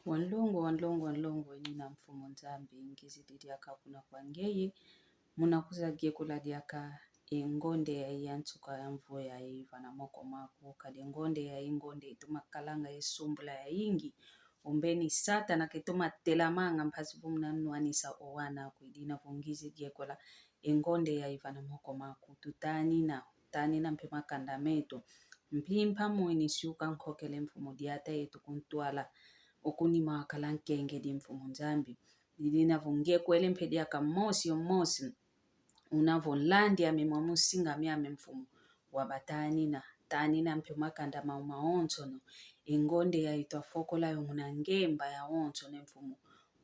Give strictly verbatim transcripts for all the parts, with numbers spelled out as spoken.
Wanlongo, wanlongo, wanlongo, eni na Mfumu Nzambi, ngizidi diaka kuna kwa ngeye, muna kwiza gekola diaka e ngonde yayi ya nsuka ya mvu yayi vana moko maku, kadi e ngonde yayi ngonde itoma kalanga ye sumbula yayingi, ombeni Satana ketoma telamanga mpasi vo muna nwanisa o wana aku. Idina vo ngizi gekola e ngonde yayi vana moko maku, tutanina, tanina mpe makanda meto. Mpimpa mwini siuka nkokele Mfumu diata yeto kuntwala okunima wakala nkengedi Mfumu Nzambi. Idina vo ngekwele mpe diaka mosi o mosi una vo nlandi ame mwa musinga miame Mfumu, wabatanina, tanina mpe makanda mau mawonsono. E ngonde yayi twafokola yo muna ngemba yawonsono Mfumu,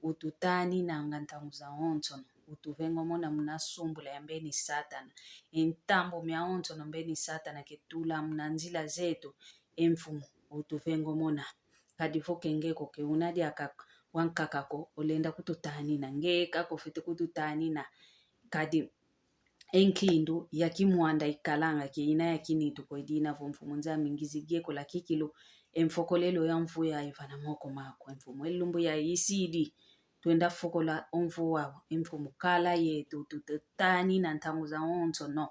ututaninanga ntangu zawonsono, utuvengomona muna sumbula ya mbeni Satana. E ntambu miawonsono mbeni Satana ketula muna nzila zeto, e Mfumu, utuvengomona. Kadi vo ke nge ko ke una diaka wankaka ko, olenda kututanina, nge kaka ofwete kututanina. Kadi e nkindu ya kimwanda ikalanga, ke ina ya kinitu ko. Idina vo Mfumu Nzambi ngizi gekola kikilu e mfokolelo ya mvu yayi vana moko maku, e Mfumu. E lumbu yayi isidi twenda fokola o mvu wau, e Mfumu, kala yeto, tutanina ntangu zawonsono.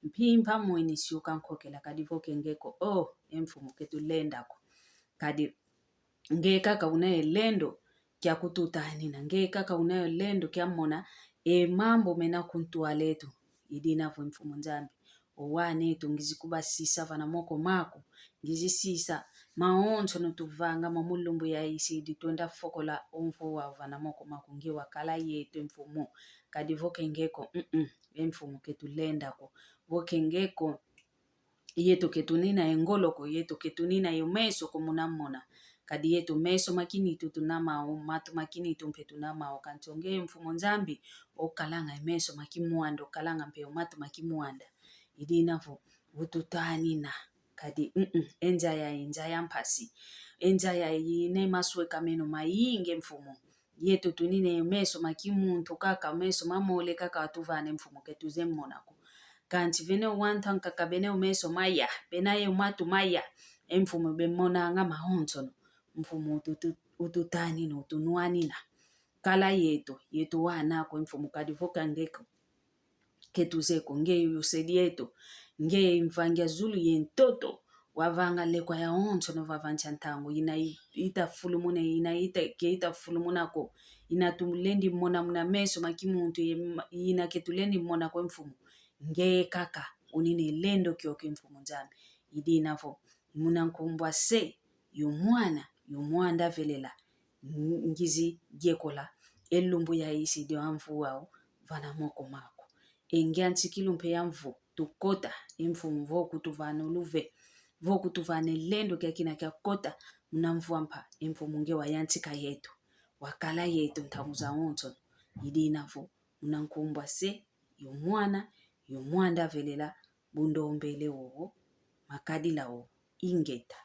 Mpimpa mwini siuka nkokela, kadi vo ke nge ko, oh, e Mfumu, ketulenda ko. Kadi nge kaka una ye lendo kia kututanina, nge kaka una ye lendo kia mona e mambu mena kuntwala eto. Idina vo Mfumu Nzambi, o wana eto ngizi kubasisa vana moko maku, ngizi sisa mawonsono tuvanga mwa mu lumbu yayi isidi twenda fokola o mvu wau vana moko maku, nge wakala yeto Mfumu. Kadi vo ke nge ko, mm, e Mfumu, ketulenda ko. Vo ke nge ko, yeto ketunina e ngolo ko, yeto ketunina yo meso ko muna mona. Kadi yeto meso ma kinitu tuna mau, matu ma kinitu mpe tuna mau. Kansi o nge Mfumu Nzambi, okalanga e meso ma kimwanda, okalanga mpe o matu ma kimwanda. Idina vo ututanina. Kadi, mm, e nza yayi, nza ya mpasi. E nza yayi ina e maswekameno mayingi, e Mfumu. Yeto tunina e meso ma kimuntu kaka, meso ma mole kaka watuvana, e Mfumu, ketuzeye mona ko. Kansi vene o wantu ankaka bena o meso maya, bena ye o matu maya, e Mfumu, bemonanga mawonsono. Mfumu, utu-, ututanina, utunwanina. Kala yeto, yeto wana aku, e Mfumu, kadi vo ke nge ko, ketuzeye ko, nge yusedi eto, nge mvangi a zulu ye ntoto, wavanga lekwa yawonsono vava nsi a ntangu, ina i-, itafulumuna, ina ita-, ke itafulumuna ko, ina tulendi mona muna meso ma kimuntu, ye ma-, ina ke tulendi mona ko, e Mfumu. Nge kaka unina e lendo kiokio, e Mfumu Nzambi. Idina vo, muna nkumbu a Se, yo Mwana, yo Mwanda Velela, ngizi gekola e lumbu yayi isidi o mvu wau vana moko maku. E ngia nsikilu mpe ya mvu tukota, e Mfumu, vo kutuvana o luve, vo kutuvana e lendo kiakina kia kota muna mvu a mpa, e Mfumu, nge wayantika yeto, wakala yeto ntangu zawonsono. Idina vo, muna nkumbu a Se, yo Mwana, yo Mwanda Velela, bundombele wowo, makadila wowo. Ingeta.